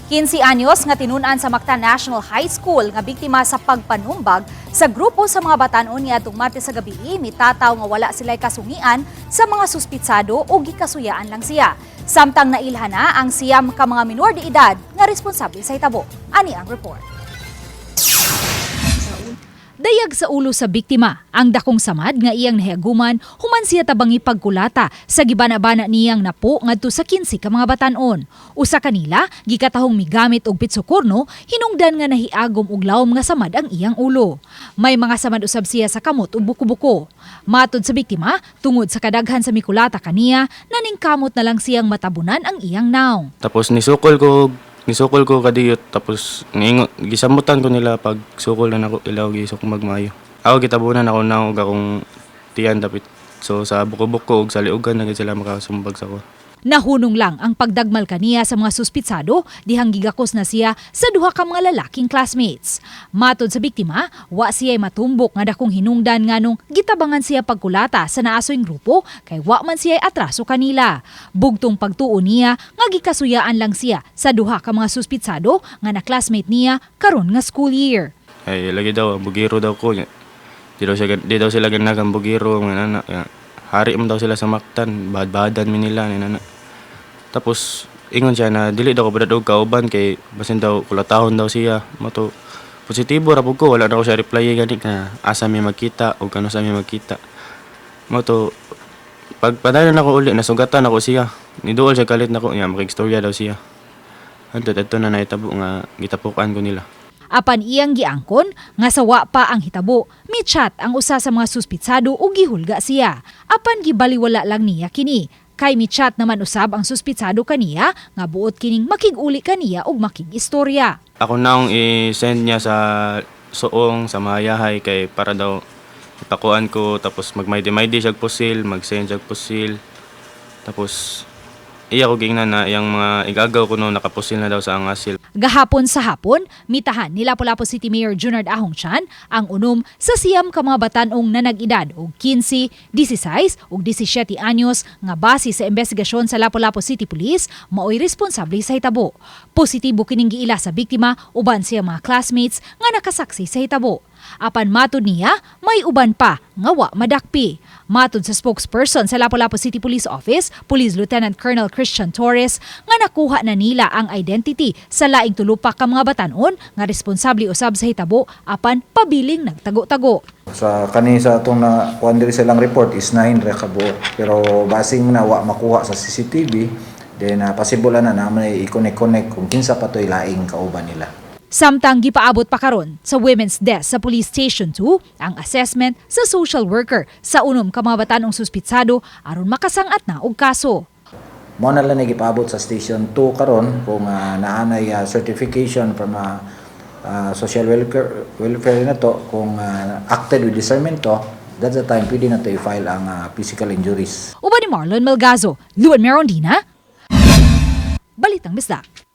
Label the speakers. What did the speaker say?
Speaker 1: 15 anyos nga tinun-an sa Mactan National High School nga biktima sa pagpanumbag sa grupo sa mga batanon niadtong Martes sa gabi, mitataw nga wala sila'y kasungian sa mga suspitsado o gikasuyaan lang siya. Samtang nailhan na ang 9 ka mga minor de edad nga responsable sa hitabo. Ani ang report. Dayag sa ulo sa biktima ang dakong samad nga iyang nahiaguman human siya tabangi pagkulata sa gibana-bana niyang napo ngadto sa 15 ka mga batan-on. Usa kanila gikatahong migamit og pitsukorno, hinungdan nga nahiagom og lawom nga samad ang iyang ulo. May mga samad usab siya sa kamot ug buko-buko. Matod sa biktima, tungod sa kadaghan sa mikulata kaniya, naningkamot na lang siyang matabunan ang iyang naong.
Speaker 2: Tapos nisukol ko kadiyot, tapos niingon gisamutan ko nila pag sukol na nako ilaw gisok magmayo. Ako gitabunan ako na og akong tiyan dapit. So sa buko-buko ug sa liugan na gid sila makasumbag sa ko.
Speaker 1: Nahunong lang ang pagdagmal kaniya sa mga suspitsado dihang gigakos na siya sa duha ka mga lalaking classmates. Matod sa biktima, wa siya matumbok nga dakong hinungdan nganong gitabangan siya pagkulata sa naasoy grupo kay wa man siya atraso kanila. Bugtong pagtuo niya nga gikasuyaan lang siya sa duha ka mga suspitsado nga na classmate niya karon nga school year.
Speaker 2: Ay lagi daw bugiro daw ko. Di daw sila ganagang bugiro nga nana. Hari man daw sila sa Mactan, bahad-bahadan mi nila ni nana. Tapos ingon siya na dili daw ko padad og kauban kay basin daw kulatahon daw siya. Mato positibo ra pud ko, wala na ko siya reply gani nga asa mi magkita o kano sa mi magkita. Mo to pag padayon ako uli, nasugatan ako siya. Niduol siya kalit nako niya, makigstorya daw siya. Anto adto na nahitabo nga gitapukan ko nila.
Speaker 1: Apan iyang giangkon nga sawa pa ang hitabo, mi-chat ang usa sa mga suspitsado ug gihulga siya. Apan gibaliwala lang niya kini. Kay mi-chat naman usab ang suspitsado kaniya nga buot kining makig-uli kaniya ug makig-istorya.
Speaker 2: Ako naong i-send niya sa suong sa mahayahay kay para daw ipakuan ko, tapos magmaydi-maydi siya pusil, mag-send siya pusil. Tapos iya ko gingnan na iyang mga igagaw ko no nakapusil na daw sa angasil.
Speaker 1: Gahapon sa hapon, mitahan ni Lapu-Lapu City Mayor Junard Ahong Chan ang 6 sa 9 ka mga batanong na nag-edad og 15, 16 ug 17 anyos nga base sa investigasyon sa Lapu-Lapu City Police maoy responsable sa hitabo. Positibo kining giila sa biktima uban siya mga classmates nga nakasaksi sa hitabo. Apan matod niya, may uban pa nga wa madakpi. Matod sa spokesperson sa Lapu-Lapu City Police Office, Police Lieutenant Colonel Christian Torres, nga nakuha na nila ang identity sa laing 3 pa ka mga batanon nga responsable usab sa hitabo apan pabiling nagtago-tago.
Speaker 3: Sa kani sa atong na kuan diri silang report is 9 ra ka buok. Pero basing na wa makuha sa CCTV, then possible na naman i-connect-connect kung kinsa pa to'y laing kauban nila.
Speaker 1: Samtang gipaabot pa karon sa Women's Desk sa Police Station 2 ang assessment sa social worker sa 6 ka mga batanong suspitsado aron makasangat na og kaso.
Speaker 3: Mao na lang gipaabot sa Station 2 karon kung naanay certification from social welfare na to kung acted with discernment to, that's the time pwede na to i-file ang physical injuries.
Speaker 1: Uban ni Marlon Melgazo, Luan Merondina, Balitang Bisdak.